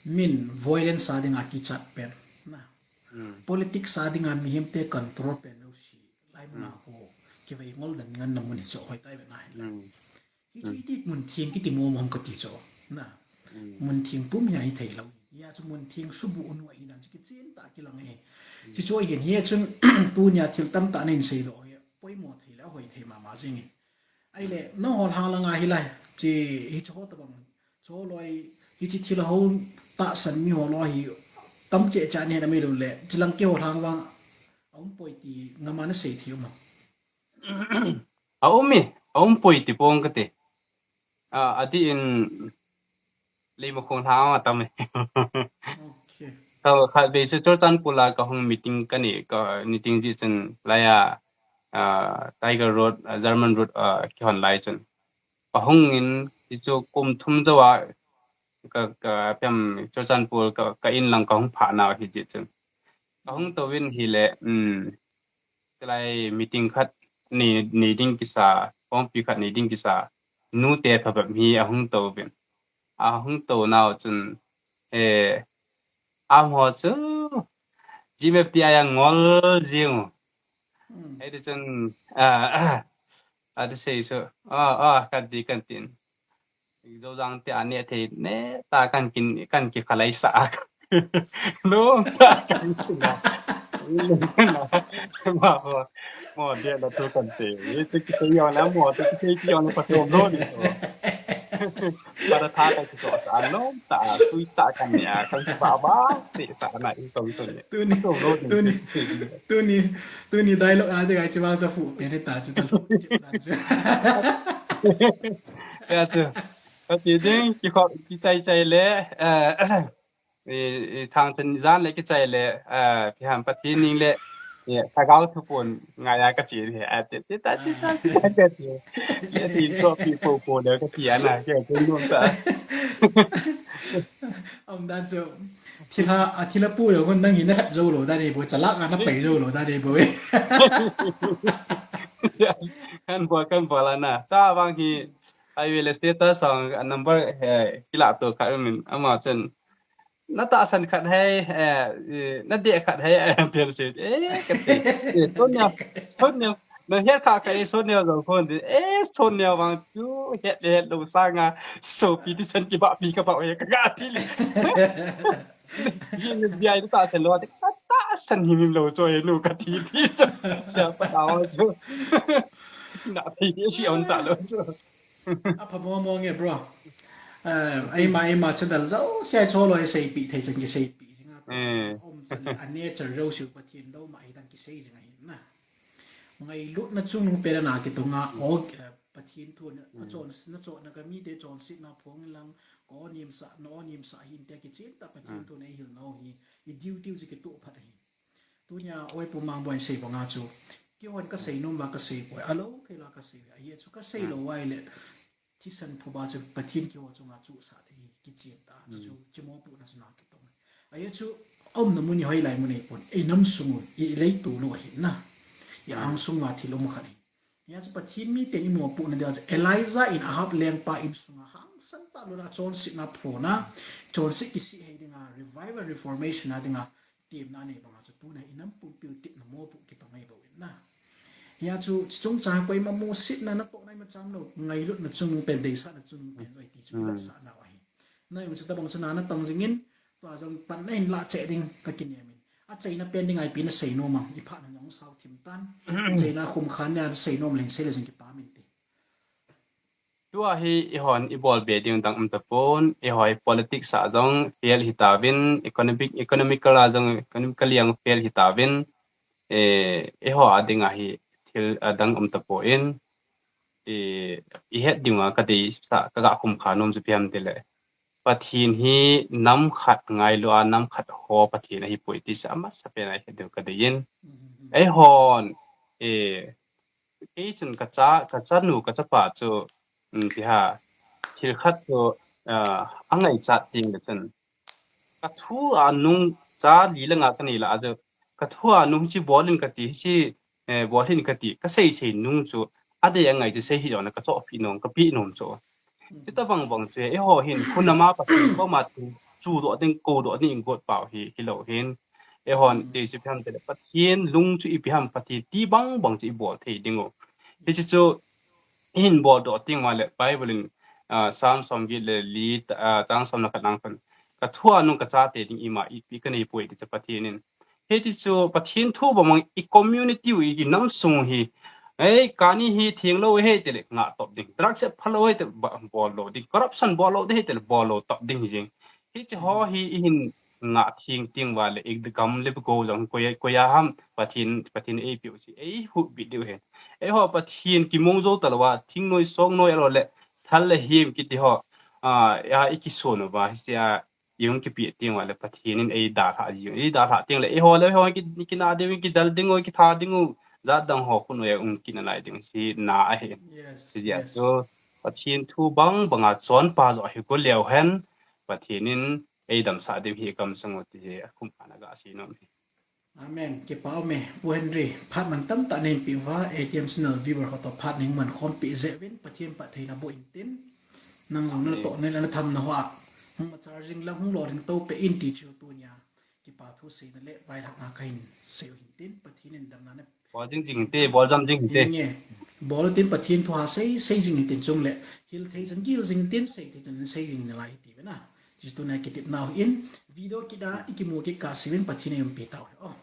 min violence a dinga kichat pen na. Hmm. Politics a dinga mihem te control pen lou si. Lai mun a Hmm. ho, kivei ngol dan ngan na mun hi chu hoi tai ve na hin. Hmm. Hi chu Hmm. iti mun theng kiti mo mong ka ti chu. Na. Hmm. Mun theng pum hi a hi thei lou. Hia chu mun theng subu unu ahi dan chu kichen ta kilang e. Hmm. Chi chu ahin hia chun tunia thil tam ta nen sei lou hi. Poimo thei le hoi thei mama jing e. Ahile, nangho lhang langa hi lai, chi hi chu ho tabang. Chu loi, hi chi thil ho tahsan mi ho loi hi tam che cha ni na mi lou le, chi lang keiho lhang vang, a um poi ti ngama na sei thei um a. A um e, a um poi ti pong ka ti. A, a di in Leimakhong lhang a tam e. Okay. Ka khat vei chu Churachandpur a ka hung meeting ka nei, ka meeting jeh chun lai a, ah, Tiger Road, ah, German Road, ah, kihon lai chun. Ka hung in, hi chu kum thum jou a, ka, ka pem Churachandpur ka, ka in lang ka hung phah nau hi jeh chun. Ka hung tou in hile, um, tulai meeting khat nei, nei ding kisa, kongpi khat nei ding kisa, nu te phabep hi a hung tou vin. A hung tou nau chun, eh, amaho chu, G M F T I a ngol jing u. Hmm. Hiti chun, ah, a ti sei chu, ah, ah, kan ti, kan tin. Zojang te a ne thei ne ta kan kin, kan ki khalai sa a. Lom ta kan kin a. Mo, mo, mo, dia la tu kan te. Ye tu kisei yo la mo, tu kisei ki yo la pa tu lo ni. Para tha ka ki so sa lom ta, tu ta kan ne a, kan ki ba ba, te ta na i to to ne. Tuni, tuni, tuni, tuni dialogue a de ga chi ba sa fu, pe ne ta chu ta lo, chi ta chu. Ya chu. Ka ti ding, ki kho, ki chai chai le, eh, eh, eh, thang chen jan le ki chai le, eh, pi ham Pathen ning le, eh, Lhagao thupon ngai a ka chi he, eh, ti, ti ta, ti ta, ti ta, ka ti. Ye ti so pi po po le ka ti ana, ke ko no ta. Om dan chu, thilha, a thilha pu yo kon nang hin na khat jo lo da de bo, chalak a na pai jo lo da de bo. Kan bol, kan bol ana. Ta bang hi, Ai ve le status song a number, eh, kila to khat min ama chen. Na tahsan khat hai, eh, eh, na deh khat hai, eh, pian se. Eh, ka ti. Eh, Sonia, Sonia, na het kha kha, eh, Sonia jong kon di. Eh, Sonia vang chu, het le het lo sanga, sopi ti chen ki ba pi ka ba, eh, ka ga ti le. Yin bia ta chen lo, ta, tahsan hi min lo cho, eh, nu ka ti ti cho. Cha pa ta wa cho. Na ti si on ta lo cho. A pha mo mo nge, bro. Eh, eima, eima channel jouse a chu loi seipi thei chan kiseipi. Singa. Eh. Om chan a nature jouse u Pathen lou ma hi dan kisei jing ahi na. Ngailutna chungnung pena na kitonga o, eh, Pathen thu na, Mm. chon, na chon na ka mite chonsetna phong lang, ko nimsa, no nimsa hin te kichen ta Pathen Mm. thu na i hil nau hi, i duty u chu kitoh phat ahi. Tunia oi pu mang boi sei banga chu. Keihon ka sei nom va ka sei poi. A lo kei la ka sei. Ahi chu ka sei lo Mm. vai le. Thisan phoba chu Pathen keiho chunga chu sa thei kichen ta. Chu chu Mm. chimo pu na chu na kitong. Ahi chu a umna mun hi hoilai mun ei pon. Ei nam sung u, i lei tu lo hi na. I Mm. ang sunga thil um khat hi. Hia chu Pathen miten i mopohna dia chu Elijah in Ahab lengpa insunga hangsan tah lona chonsetna phona, chonset kisih hei dinga, revival reformation a dinga, temna nei banga chu tuna i nam pumpiu titna mopoh kitong ahi bou in na. Hia chu chungchang koima musetna natohna ima cham lou, ngailutna chungnung pen, deisahna chungnung pen loi ti chu Mm. i vetsahna u ahi. Na jong chu tabang chu na na tong jingin, tua jong pan na hin lah cheh ding ka kinem in. A cheina pen ding a ipi na sei nom am, i phat na jong sao thim tan. Cheina khum khan nia sei nom leng sei le jong kipah min te. Tua hi eihon i bol be ding dang um tapon, eiho hi politics a jong fail hi tauvin, economic, economical a jong, economically a jong fail hi tauvin, eh, eiho a ding a hi thil a dang um tapon, eh, i het ding a ka deisah, ka ga khum kha nom chu ipi ham ti le. Pathen hi nam khat ngailu a, nam khat ho Pathen ahi poi ti chu amasa pen a i het diu ka dei in. Eihon, eh, kei chun ka cha, ka chanu, ka chapa chu, um, ti ha, thil khat chu, ah, angaichat teng le chun, ka thu a nung cha li le nga kanei lah a chu, ka thu a nung hiche bol in kati, hiche, eh, bol in kati, kasei sei nung chu, adei angai chu sei hi jong le kachoh pi nom, kapi nom chu. Chuti bang bang chu, eiho hin, khunama Pathen koma chu, chudoh ding, koudoh ding, ingot pau hi, hilou hin. Eihon, ti chu ipi ham tile, Pathen lung chu ipi ham, Pathen ti bang bang chu ibol thei ding u. Hiche chu, ihin boldoh teng uva le, Bible in, ah, Psalm som get le li, ah, chang som le khat nang chun, ka thu a nung ka chate ding ima ipi kanei poi ti chu Pathen in. Hiti chu Pathen thu bang bang i community u i, i nam sung hi, ei, kani hi theng lou hi tile ngah top ding. Drugs e phalou hi tile ba-, bol lou ding. Corruption bol lou ding hi tile bol lou top ding hi jeng. Hiche ho hi ihin ngah theng teng uva le i gam le go jong koi, koi a ham Pathen, Pathen eipeu chu eihuhbit diu ahi. Eiho Pathen kimong jou talou a, thingnoi songnoi alou le thal le him kiti ho, ah, a, i kison uva, hiche a, i hung kipe teng uva le Pathen in eidalhah ji, eidalhah teng le, eiho le eiho ki, kinah diu, kidal ding u, kitha ding u, jat dang ho khun u e hung kinah lai ding, hiche na ahi. Yes, hijeh a chu, Pathen thu bang bang a chonpa joh hi go leu hen, Pathen in eidamsah diu hi kamsang u ti hi akhum khat a gasei nom e. Amen. Kipa um e, Pu Henry, phat mantam tah neihin peh uva, A T M channel viewer ho toh phat neihin man khompi jeh uvin, Pathen phattheina boh intin. Nang jong natoh nai le natham na hoa hung machal jing lang hung lolhing to peh in ti chu tunia kipa thu seina le vailhahna kahin sei u hintin, Pathen in damna na bol jing jing inte, bol jam jing inte. Bol tin Pathen thu ha sei, sei jing intin, chule hil thei chan kihil jing intin, sei thei chan sei jing nalai hiti ve na. Chu tunia kitepna u hin, video kit a ikimu kit kahse uvin Pathen in eiumpi tau hen.